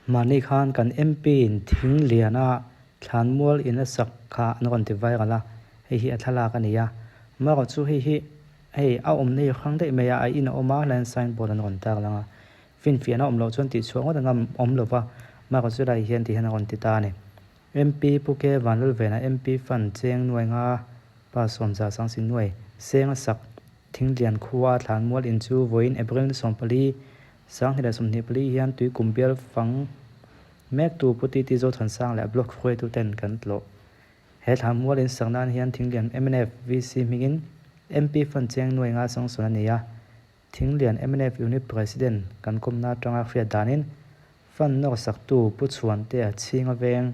Mahni khan kan MP in thing liana thlanmual in a sak kha an rawn ti viral a, hei hi a thlalak a ni a. Amaherawh chu hei hi hei a awmna hi hrang daih mai a, a in a awm a, helaiin sign board an rawn tar lang a. Finfiahna awm loh chuan tihchhuah ngawt anga awm lo va, amaherawh chu helai hian ti hian a rawn ti ta a ni. MP Pu K Vanlalvena MP Fund cheng nuai nga pa sawmza sangsi nuai seng a sak Thinglian khua thlanmual in chu vawiin April ni 14 2024 hian tuikum bial fang mektu Pu TT Zothansang leh a block hruaituten kan tlawh. He thlanmual in sak nan hian Thinglian mnf VC hmingin MP Fund cheng nuai nga sangsawn a ni a. Thinglian mnf Unit President kan kawmna atanga hriat danin Fund nawr saktu Pu Chhuantea chhinga veng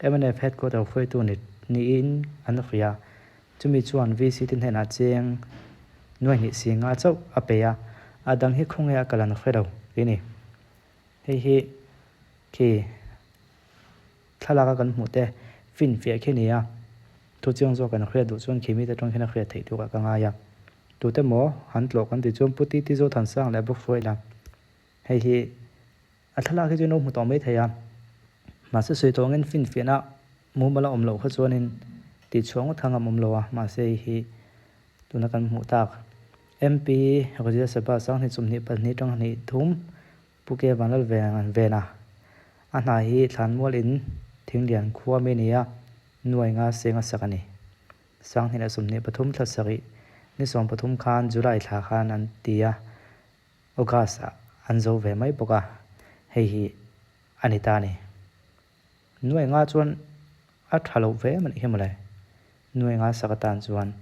mnf Headquarter hruaitu ni niin an hria. Chumi chuan VC te hnenah cheng nuai hnih si nga chauh a pe a, a dang hi khawnge a kal an hre lo tih a ni. Hei hi khi thlalak a kan hmuh te finfiah khi a ni a, thu chiang zawk kan hriat duh chuan khi mite atang khian a hriat theih turah ka ngai a. Tute maw han tlawh kan tih chuan Pu Titi Zothansang leh Bawk Hruaila hei hi A thlalak hi chu in lo hmu tawh mai thei a, mahse sawi tawh angin finfiahna mumal a awm loh kha chuanin tihchhuah ngawt kha ngam awm lo a, mahse hei hi tuna kan hmuh tak MP Rajya Sabha 2022 tang 3 Pu K Vanlal ven a, a hna hi Thlanmual in Thinglian khua mi nia nuai nga seng a sak a ni. 2023 thla sarih ni 13 khan July thla khan an ti a. August ah an zo ve mai bawk a, hei hi a ni ta a ni. Nuai nga chuan a tha loh ve em a nih hi mawle. Nuai nga sak atan chuan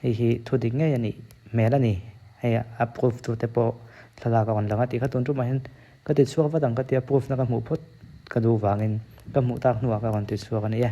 hei hi thu dik ngei a nih hmel a ni. Hei a proof tu te pawh thlalak a rawn lang a tih kha tun tumah hian ka ti chhuak vat ang ka tia proof na ka hmuh phawt ka duh vangin ka hmuh tak hnuah ka rawn ti chhuak a ni e.